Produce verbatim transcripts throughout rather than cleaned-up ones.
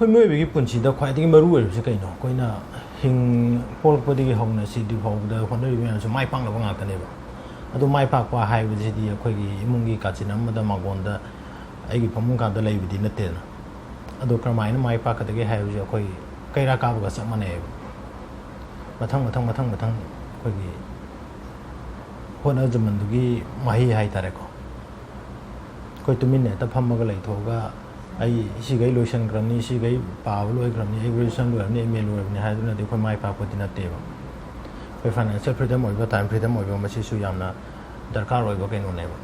ꯑꯩꯈꯣꯏ ꯃꯤꯑꯣꯏꯕꯒꯤ ꯄꯨꯟꯁꯤꯗ ꯈ꯭ꯋꯥꯏꯗꯒꯤ ꯃꯔꯨ ꯑꯣꯏꯔꯤꯕꯁꯤ ꯀꯩꯅꯣ? ꯑꯩꯈꯣꯏꯅ ꯍꯤꯡ ꯄꯣꯛꯂꯛꯄꯗꯒꯤ ꯍꯧꯅ ꯁꯤꯗ꯭ꯔꯤ ꯐꯥꯎꯕꯗ ꯍꯣꯠꯅꯔꯤꯕ ꯃꯌꯥꯝꯁꯦ ꯃꯥꯏ ꯄꯥꯛꯅꯕ ꯉꯥꯛꯇꯅꯦꯕ꯫ ꯑꯗꯨ ꯃꯥꯏ ꯄꯥꯛꯄ ꯍꯥꯏꯕꯁꯤꯗꯤ ꯑꯩꯈꯣꯏꯒꯤ ꯏꯃꯨꯡꯒꯤ ꯀꯥꯆꯤꯟ ꯑꯃꯗ ꯃꯥꯡꯒꯣꯟꯗ ꯑꯩꯒꯤ ꯐꯃꯨꯡ ꯀꯥꯗ ꯂꯩꯕꯗꯤ ꯅꯠꯇꯦꯗꯅ꯫ ꯑꯗꯣ ꯀꯔꯝꯍꯥꯏꯅ ꯃꯥꯏ ꯄꯥꯛꯀꯗꯒꯦ ꯍꯥꯏꯕꯁꯦ ꯑꯩꯈꯣꯏ ꯀꯩꯔꯥꯛ ꯀꯥꯕꯒ ꯆꯞ ꯃꯥꯟꯅꯩꯌꯦꯕ꯫ ꯃꯊꯪ ꯃꯊꯪ ꯃꯊꯪ ꯃꯊꯪ ꯑꯩꯈꯣꯏꯒꯤ ꯍꯣꯠꯅꯖꯃꯟꯗꯨꯒꯤ ꯃꯍꯩ ꯍꯥꯏꯇꯥꯔꯦꯀꯣ꯫ ꯑꯩꯈꯣꯏ ꯇꯨꯃꯤꯟꯅ ꯍꯦꯛꯇ ꯐꯝꯃꯒ ꯂꯩꯊꯣꯛꯑꯒ ꯑꯩ ꯁꯤꯈꯩ ꯂꯣꯏꯁꯤꯟꯈ꯭ꯔꯕꯅꯤ, ꯁꯤꯈꯩ ꯄꯥꯕ ꯂꯣꯏꯈ꯭ꯔꯕꯅꯤ, ꯑꯩ graduation ꯂꯣꯏꯔꯕꯅꯤ, M A ꯂꯣꯏꯔꯕꯅꯤ ꯍꯥꯏꯗꯨꯅꯗꯤ ꯑꯩꯈꯣꯏ ꯃꯥꯏ ꯄꯥꯛꯄꯗꯤ ꯅꯠꯇꯦꯕ꯫ ꯑꯩꯈꯣꯏ financial freedom ꯑꯣꯏꯕ, time freedom ꯑꯣꯏꯕ, ꯃꯁꯤꯁꯨ ꯌꯥꯝꯅ ꯗꯔꯀꯥꯔ ꯑꯣꯏꯕ ꯀꯩꯅꯣꯅꯦꯕ꯫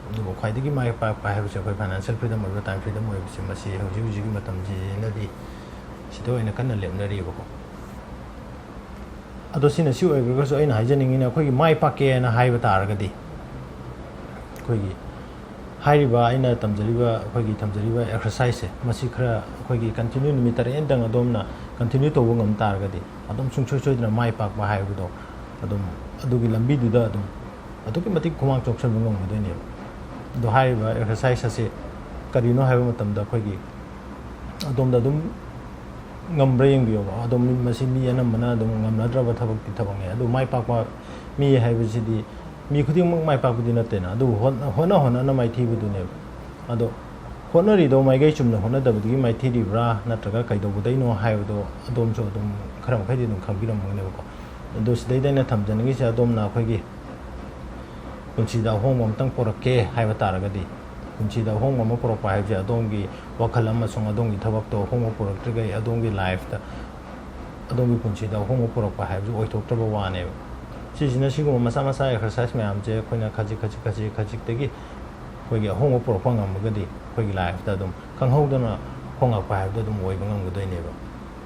ꯑꯗꯨꯕꯨ ꯈ꯭ꯋꯥꯏꯗꯒꯤ ꯃꯥꯏ ꯄꯥꯛꯄ ꯍꯥꯏꯕꯁꯦ ꯑꯩꯈꯣꯏ financial freedom ꯑꯣꯏꯕ, time freedom ꯑꯣꯏꯕꯁꯦ, ꯃꯁꯤ ꯍꯧꯖꯤꯛ ꯍꯧꯖꯤꯛꯀꯤ ꯃꯇꯝꯁꯤꯅꯗꯤ ꯁꯤꯗ ꯑꯣꯏꯅ ꯀꯟꯅ ꯂꯦꯞꯅꯔꯤꯕꯀꯣ꯫ ꯑꯗꯣ ꯁꯤꯅ ꯁꯤ ꯑꯣꯏꯈ꯭ꯔꯒꯁꯨ, ꯑꯩꯅ ꯍꯥꯏꯖꯅꯤꯡꯉꯤꯅ, ꯑꯩꯈꯣꯏꯒꯤ ꯃꯥꯏ ꯄꯥꯛꯀꯦꯅ ꯍꯥꯏꯕ ꯇꯥꯔꯒꯗꯤ, ꯑꯩꯈꯣꯏꯒꯤ ꯍꯥꯏꯔꯤꯕ ꯑꯩꯅ ꯇꯝꯖꯔꯤꯕ, ꯑꯩꯈꯣꯏꯒꯤ ꯊꯝꯖꯔꯤꯕ exerciseꯁꯦ, ꯃꯁꯤ ꯈꯔ ꯑꯩꯈꯣꯏꯒꯤ continue ꯅꯨꯃꯤꯠ ꯇꯔꯦꯠꯇꯪ ꯑꯗꯣꯝꯅ continue ꯇꯧꯕ ꯉꯝ ꯇꯥꯔꯒꯗꯤ, ꯑꯗꯨꯝ ꯁꯨꯡꯁꯣꯏ ꯁꯣꯏꯗꯅ ꯃꯥꯏ ꯄꯥꯛꯄ ꯍꯥꯏꯕꯗꯣ ꯑꯗꯨꯝ ꯑꯗꯨꯒꯤ ꯂꯝꯕꯤꯗꯨꯗ ꯑꯗꯨꯝ ꯑꯗꯨꯛꯀꯤ ꯃꯇꯤꯛ ꯈꯨꯃꯥꯡ ꯆꯥꯎꯁꯟꯕ ꯉꯝꯒꯗꯣꯏꯅꯦꯕ꯫ ꯑꯗꯣ ꯍꯥꯏꯔꯤꯕ exercise ꯑꯁꯤ ꯀꯔꯤꯅꯣ ꯍꯥꯏꯕ ꯃꯇꯝꯗ, ꯑꯩꯈꯣꯏꯒꯤ ꯑꯗꯣꯝꯗ ꯑꯗꯨꯝ ꯉꯝꯕ꯭ꯔꯥ ꯌꯦꯡꯕꯤꯌꯣꯕ꯫ ꯑꯗꯣ ꯃꯤ, ꯃꯁꯤ ꯃꯤ ꯑꯅꯝꯕꯅ ꯑꯗꯨꯝ ꯉꯝꯅꯗ꯭ꯔꯕ ꯊꯕꯛꯇꯤ ꯊꯕꯛꯅꯦ꯫ ꯑꯗꯨ ꯃꯥꯏ ꯄꯥꯛꯄ ꯃꯤ ꯍꯥꯏꯕꯁꯤꯗꯤ ꯃꯤ ꯈꯨꯗꯤꯡꯃꯛ ꯃꯥꯏ ꯄꯥꯛꯄꯗꯤ ꯅꯠꯇꯦꯅ꯫ ꯑꯗꯨꯕꯨ ꯍꯣꯠꯅ-, ꯍꯣꯠꯅ ꯍꯣꯠꯅꯅ ꯃꯥꯏꯊꯤꯕꯗꯨꯅꯦꯕ꯫ ꯑꯗꯣ ꯍꯣꯠꯅꯔꯤꯗꯣ ꯃꯥꯏꯀꯩ ꯆꯨꯝꯅ ꯍꯣꯠꯅꯗꯕꯗꯨꯒꯤ ꯃꯥꯏꯊꯤꯔꯤꯕ꯭ꯔꯥ, ꯅꯠꯇ꯭ꯔꯒ ꯀꯩꯗꯧꯕꯗꯩꯅꯣ ꯍꯥꯏꯕꯗꯣ ꯑꯗꯣꯝꯁꯨ ꯑꯗꯨꯝ ꯈꯔ ꯃꯈꯩꯗꯤ ꯑꯗꯨꯝ ꯈꯪꯕꯤꯔꯝꯒꯅꯦꯕꯀꯣ꯫ ꯑꯗꯣ ꯁꯤꯗꯩꯗ ꯑꯩꯅ ꯊꯝꯖꯅꯤꯡꯉꯤꯁꯦ, ꯑꯗꯣꯝꯅ ꯑꯩꯈꯣꯏꯒꯤ ꯄꯨꯟꯁꯤꯗ ꯑꯍꯣꯡꯕ ꯑꯃꯇꯪ ꯄꯨꯔꯛꯀꯦ ꯍꯥꯏꯕ ꯇꯥꯔꯒꯗꯤ, ꯄꯨꯟꯁꯤꯗ ꯑꯍꯣꯡꯕ ꯑꯃ ꯄꯨꯔꯛꯄ ꯍꯥꯏꯕꯁꯦ ꯑꯗꯣꯝꯒꯤ ꯋꯥꯈꯜ ꯑꯃꯁꯨꯡ ꯑꯗꯣꯝꯒꯤ ꯊꯕꯛꯇꯣ ꯑꯍꯣꯡꯕ ꯄꯨꯔꯛꯇ꯭ꯔꯤꯈꯩ ꯑꯗꯣꯝꯒꯤ lifeꯇ, ꯑꯗꯣꯝꯒꯤ ꯄꯨꯟꯁꯤꯗ ꯑꯍꯣꯡꯕ ꯄꯨꯔꯛꯄ ꯍꯥꯏꯕꯁꯦ ꯑꯣꯏꯊꯣꯛꯇ꯭ꯔꯕ ꯋꯥꯅꯦꯕ꯫ ꯁꯤꯁꯤꯅ, ꯁꯤꯒꯨꯝꯕ ꯃꯆꯥ ꯃꯆꯥ exercise ꯃꯌꯥꯝꯁꯦ ꯑꯩꯈꯣꯏꯅ ꯈꯖꯤꯛ ꯈꯖꯤꯛ ꯈꯖꯤꯛ ꯈꯖꯤꯛꯇꯒꯤ ꯑꯩꯈꯣꯏꯒꯤ ꯑꯍꯣꯡꯕ ꯄꯨꯔꯛꯄ ꯉꯝꯃꯒꯗꯤ, ꯑꯩꯈꯣꯏꯒꯤ lifeꯇ ꯑꯗꯨꯝ ꯈꯪꯍꯧꯗꯅ ꯍꯣꯡꯉꯛꯄ ꯍꯥꯏꯕꯗꯣ ꯑꯗꯨꯝ ꯑꯣꯏꯕ ꯉꯝꯒꯗꯣꯏꯅꯦꯕ꯫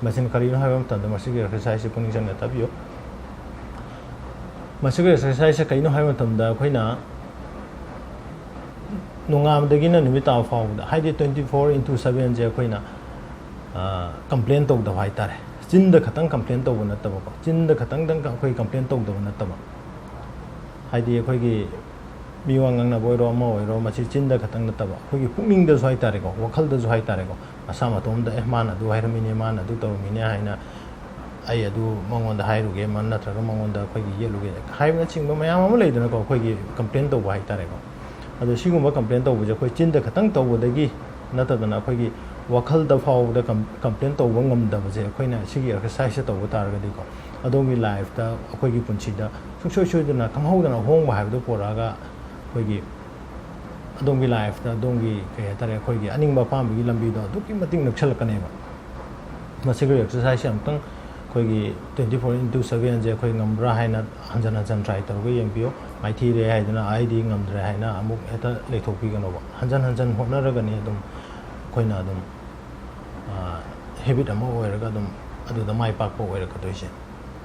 ꯃꯁꯤꯅ ꯀꯔꯤꯅꯣ ꯍꯥꯏꯕ ꯃꯇꯝꯗ, ꯃꯁꯤꯒꯤ exerciseꯁꯦ ꯄꯨꯛꯅꯤꯡ ꯆꯪꯅ ꯇꯥꯕꯤꯌꯨ꯫ ꯃꯁꯤꯒꯤ exerciseꯁꯦ ꯀꯩꯅꯣ ꯍꯥꯏꯕ ꯃꯇꯝꯗ, ꯑꯩꯈꯣꯏꯅ ꯅꯣꯡꯉꯥꯟꯕꯗꯒꯤꯅ ꯅꯨꯃꯤꯠ ꯇꯥꯕ ꯐꯥꯎꯕꯗ, ꯍꯥꯏꯗꯤ twenty four into sevenꯁꯦ ꯑꯩꯈꯣꯏꯅ, ꯑ, complain ꯇꯧꯗꯕ ꯍꯥꯏꯇꯥꯔꯦ꯫ ꯆꯤꯟꯗ ꯈꯛꯇꯪ complain ꯇꯧꯕ ꯅꯠꯇꯕꯀꯣ, ꯆꯤꯟꯗ ꯈꯛꯇꯪꯗꯪ ꯑꯩꯈꯣꯏ complain ꯇꯧꯗꯕ ꯅꯠꯇꯕ, ꯍꯥꯏꯗꯤ ꯑꯩꯈꯣꯏꯒꯤ ꯃꯤ ꯋꯥ ꯉꯥꯡꯅꯕ ꯑꯣꯏꯔꯣ, ꯑꯃ ꯑꯣꯏꯔꯣ, ꯃꯁꯤ ꯆꯤꯟꯗ ꯈꯛꯇꯪ ꯅꯠꯇꯕ, ꯑꯩꯈꯣꯏꯒꯤ ꯄꯨꯛꯅꯤꯡꯗꯁꯨ ꯍꯥꯏꯇꯥꯔꯦꯀꯣ, ꯋꯥꯈꯜꯗꯁꯨ ꯍꯥꯏꯇꯥꯔꯦꯀꯣ, ꯃꯁꯥ ꯃꯇꯣꯝꯗ, "ꯑꯦ, ꯃꯥꯅ ꯑꯗꯨ ꯍꯥꯏꯔꯝꯃꯤꯅꯦ, ꯃꯥꯅ ꯑꯗꯨ ꯇꯧꯔꯝꯃꯤꯅꯦ" ꯍꯥꯏꯅ, "ꯑꯩ ꯑꯗꯨ ꯃꯉꯣꯟꯗ ꯍꯥꯏꯔꯨꯒꯦ, ꯃ-, ꯅꯠꯇ꯭ꯔꯒ ꯃꯉꯣꯟꯗ ꯑꯩꯈꯣꯏꯒꯤ ꯌꯦꯠꯂꯨꯒꯦ" ꯍꯥꯏꯕꯅꯆꯤꯡꯕ ꯃꯌꯥꯝ ꯑꯃ ꯂꯩꯗꯅꯀꯣ, ꯑꯩꯈꯣꯏꯒꯤ complain ꯇꯧꯕ ꯍꯥꯏꯇꯥꯔꯦꯀꯣ꯫ ꯑꯗꯣ ꯁꯤꯒꯨꯝꯕ complain ꯇꯧꯕꯁꯦ ꯑꯩꯈꯣꯏ ꯆꯤꯟꯗ ꯈꯛꯇꯪ ꯇꯧꯕꯗꯒꯤ ꯅꯠꯇꯗꯅ, ꯑꯩꯈꯣꯏꯒꯤ ꯋꯥꯈꯜꯗ ꯐꯥꯎꯕꯗ com-, complain ꯇꯧꯕ ꯉꯝꯗꯕꯁꯦ, ꯑꯩꯈꯣꯏꯅ ꯁꯤꯒꯤ exercise ꯁꯦ ꯇꯧꯕ ꯇꯥꯔꯒꯗꯤꯀꯣ, ꯑꯗꯣꯝꯒꯤ life ꯇ, ꯑꯩꯈꯣꯏꯒꯤ ꯄꯨꯟꯁꯤꯗ ꯁꯨꯡꯁꯣꯏ ꯁꯣꯏꯗꯅ ꯈꯪꯍꯧꯗꯅ ꯑꯍꯣꯡꯕ ꯍꯥꯏꯕꯗꯨ ꯄꯨꯔꯛꯑꯒ, ꯑꯩꯈꯣꯏꯒꯤ ꯑꯗꯣꯝꯒꯤ life ꯇ, ꯑꯗꯣꯝꯒꯤ, ꯀꯩ ꯍꯥꯏꯇꯥꯔꯦ, ꯑꯩꯈꯣꯏꯒꯤ ꯑꯅꯤꯡꯕ ꯑꯄꯥꯝꯕꯒꯤ ꯂꯝꯕꯤꯗꯣ ꯑꯗꯨꯛꯀꯤ ꯃꯇꯤꯛ ꯅꯛꯁꯜꯂꯛꯀꯅꯦꯕ꯫ ꯃꯁꯤꯒꯤ exercise ꯁꯦ ꯑꯃꯨꯛꯇꯪ ꯑꯩꯈꯣꯏꯒꯤ twenty four into seven ꯁꯦ ꯑꯩꯈꯣꯏ ꯉꯝꯕ꯭ꯔꯥ ꯍꯥꯏꯅ ꯍꯟꯖꯟ ꯍꯟꯖꯟ try ꯇꯧꯔꯒ ꯌꯦꯡꯕꯤꯌꯨ꯫ ꯃꯥꯏꯊꯤꯔꯦ ꯍꯥꯏꯗꯅ ꯑꯩꯗꯤ ꯉꯝꯗ꯭ꯔꯦ ꯍꯥꯏꯅ ꯑꯃꯨꯛ ꯍꯦꯛꯇ ꯂꯩꯊꯣꯛꯄꯤꯒꯅꯣꯕ꯫ ꯍꯟꯖꯟ ꯍꯟꯖꯟ ꯍꯣꯠꯅꯔꯒꯅꯤ ꯑꯗꯨꯝ ꯑꯩꯈꯣꯏꯅ ꯑꯗꯨꯝ, ꯑ, habit ꯑꯃ ꯑꯣꯏꯔꯒ ꯑꯗꯨꯝ ꯑꯗꯨꯗ ꯃꯥꯏ ꯄꯥꯛꯄ ꯑꯣꯏꯔꯛꯀꯗꯣꯏꯁꯦ꯫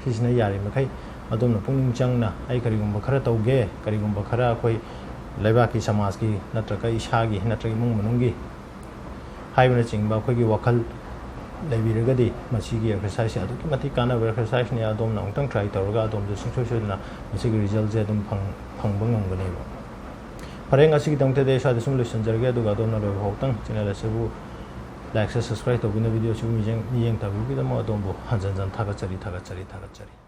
ꯁꯤꯁꯤꯅ ꯌꯥꯔꯤꯃꯈꯩ ꯑꯗꯣꯝꯅ ꯄꯨꯛꯅꯤꯡ ꯆꯪꯅ, "ꯑꯩ ꯀꯔꯤꯒꯨꯝꯕ ꯈꯔ ꯇꯧꯒꯦ, ꯀꯔꯤꯒꯨꯝꯕ ꯈꯔ ꯑꯩꯈꯣꯏ ꯂꯩꯕꯥꯛꯀꯤ, ꯁꯃꯥꯖꯀꯤ ꯅꯠꯇ꯭ꯔꯒ ꯏꯁꯥꯒꯤ ꯅꯠꯇ꯭ꯔꯒ ꯏꯃꯨꯡ ꯃꯅꯨꯡꯒꯤ" ꯍꯥꯏꯕꯅꯆꯤꯡꯕ ꯑꯩꯈꯣꯏꯒꯤ ꯋꯥꯈꯜ ꯂꯩꯕꯤꯔꯒꯗꯤ, ꯃꯁꯤꯒꯤ exercise ꯁꯦ ꯑꯗꯨꯛꯀꯤ ꯃꯇꯤꯛ ꯀꯥꯟꯅꯕ exercise ꯅꯤ꯫ ꯑꯗꯣꯝꯅ ꯑꯃꯨꯛꯇꯪ try ꯇꯧꯔꯒ ꯑꯗꯣꯝꯁꯨ ꯁꯨꯡꯁꯣꯏ ꯁꯣꯏꯗꯅ ꯃꯁꯤꯒꯤ result ꯁꯦ ꯑꯗꯨꯝ ꯐꯪ-, ꯐꯪꯕ ꯉꯝꯒꯅꯦꯕ꯫ ꯐꯔꯦ, ꯉꯁꯤꯒꯤꯗꯃꯛꯇꯗꯤ ꯑꯩ ꯁ꯭ꯋꯥꯏꯗ ꯁꯨꯝ ꯂꯣꯏꯁꯤꯟꯖꯔꯒꯦ, ꯑꯗꯨꯒ ꯑꯗꯣꯝꯅ ꯂꯣꯏꯕ ꯐꯥꯎꯇꯪ channel ꯑꯁꯤꯕꯨ like ꯁꯦ subscribe ꯇꯧꯕꯤꯅ video ꯑꯁꯤꯕꯨ ꯃꯤꯠꯌꯦꯡ, ꯃꯤꯠꯌꯦꯡ ꯇꯥꯕꯤꯕꯒꯤꯗꯃꯛ ꯑꯗꯣꯝꯕꯨ ꯍꯟꯖꯟ ꯍꯟꯖꯟ ꯊꯥꯒꯠꯆꯔꯤ, ꯊꯥꯒꯠꯆꯔꯤ, ꯊꯥꯒꯠꯆꯔꯤ꯫